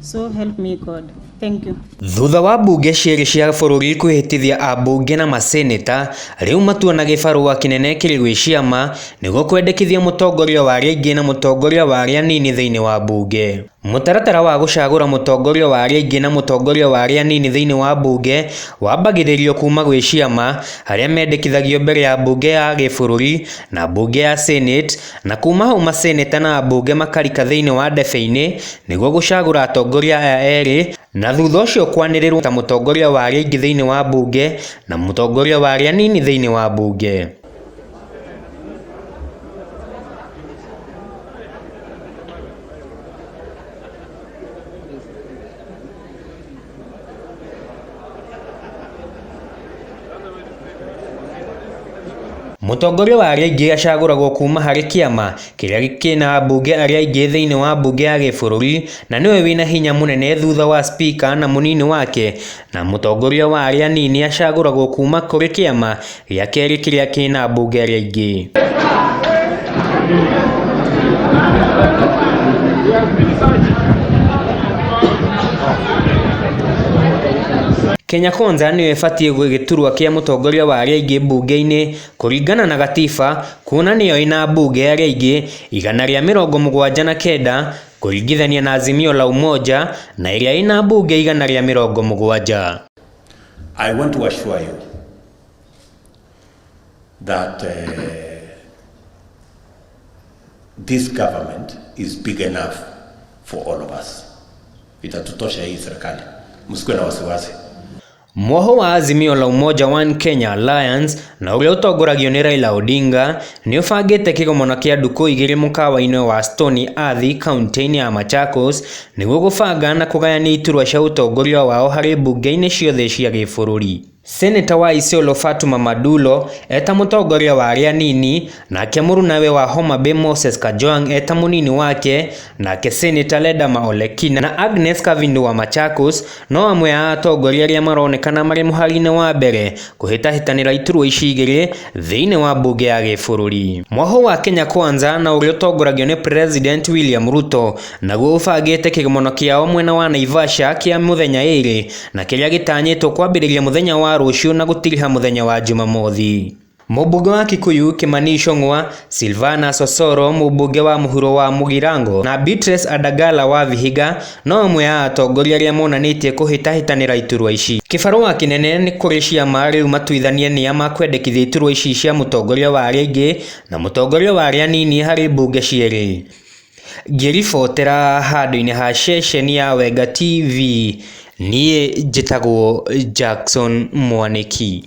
So help me God. Thank you. Thutha wa mbunge cierĩ cia bũrũri kwĩhĩtithia ambunge na maseneta, rĩu matuona gĩbarũa kĩnene kĩrĩ gwĩ ciama nĩguo kwendekithia mũtongoria wa arĩa aingĩ na mũtongoria wa arĩa anini thĩinĩ wa mbunge. Mũtaratara wa gũcagũra mũtongoria wa arĩa aingĩ na mũtongoria wa arĩa anini thĩinĩ wa mbunge wambagĩrĩrio kuma gwĩ ciama arĩa mendekithagio mbere ya mbunge ya gĩbũrũri na mbunge ya Senate, na kuma hau maseneta na ambunge makarika thĩinĩ wa ndebe-inĩ nĩguo gũcagũra atongoria aya erĩ, na thutha ũcio kwanĩrĩrwo ta mũtongoria wa arĩa aingĩ thĩinĩ wa mbunge na mũtongoria wa arĩa anini thĩinĩ wa mbunge. Mũtongoria wa arĩa aingĩ acagũragwo kuma harĩ kĩama kĩrĩa kĩna ambunge arĩa aingĩ thĩinĩ wa mbunge ya gĩbũrũri, na nĩwe wĩna hinya mũnene thutha wa spika na mũnini wake, na mũtongoria wa arĩa anini acagũragwo kuma kũrĩ kĩama gĩa kerĩ kĩrĩa kĩna ambunge arĩa aingĩ. Kenya Kwanza nĩyo ĩbatiĩ gĩturwa kĩa mũtongoria wa arĩa aingĩ mbunge-inĩ kũringana na gatiba, kuona nĩyo ĩna ambunge arĩa aingĩ 179 kũringithania na Azimio la Umoja na ĩrĩa ĩna ambunge 170. I want to assure you that this government is big enough for all of us. Itatutosha hii serikali, msikuwe na wasiwasi. Mwoho wa Azimio la Umoja One Kenya Alliance na ũrĩa ũtongoragio nĩ Raila Odinga nĩ ũbangĩte kĩgomano kĩa ndukũ igĩrĩ mũkawa-inĩ wa Stone Athi kaunti-inĩ ya Machakos nĩguo gũbanga na kũgayania iturwa cia ũtongoria wao harĩ mbunge-inĩ ciothe cia gĩbũrũri. Seneta wa Isiolo Fatuma Madulo eta mũtongoria wa arĩa anini, nake mũrunawe wa Homa Bay Moses Kajwang eta mũnini wake, nake Seneta Ledama Olekina na Agnes Kavindu wa Machakos no amwe a atongoria arĩa maronekana marĩ mũhari-inĩ wa mbere kũhĩtahĩtanĩra iturwa ici igĩrĩ thĩinĩ wa mbunge ya gĩbũrũri. Mwaho wa Kenya Kwanza na ũrĩa ũtongoragio nĩ President William Ruto naguo ũbangĩte kĩgomano kĩao mwena wa Naivasha kĩa mũthenya ĩrĩ na kĩrĩa gĩtanyĩtwo kwambĩrĩria mũthenya wa rũciũ na gũtiriha mũthenya wa Jumamothi. Mũmbunge wa Kikuyu Kimani Ichung'wa, Silvana Sosoro mũmbunge wa mũhuro wa Mugirango na Beatrice Adagala wa Vihiga no amwe a atongoria arĩa monanĩtie kũhĩtahĩtanĩra iturwa ici. Kĩbarũa kĩnene nĩ kũrĩ ciama rĩu matuithanie nĩa makwendekithia iturwa ici cia mũtongoria wa arĩa aingĩ na mũtongoria wa arĩa anini harĩ mbunge cierĩ. Ngĩribotera handũ-inĩ ha ceceni ya Wenga TV, niĩ njĩtagwo Jackson Mwanĩki.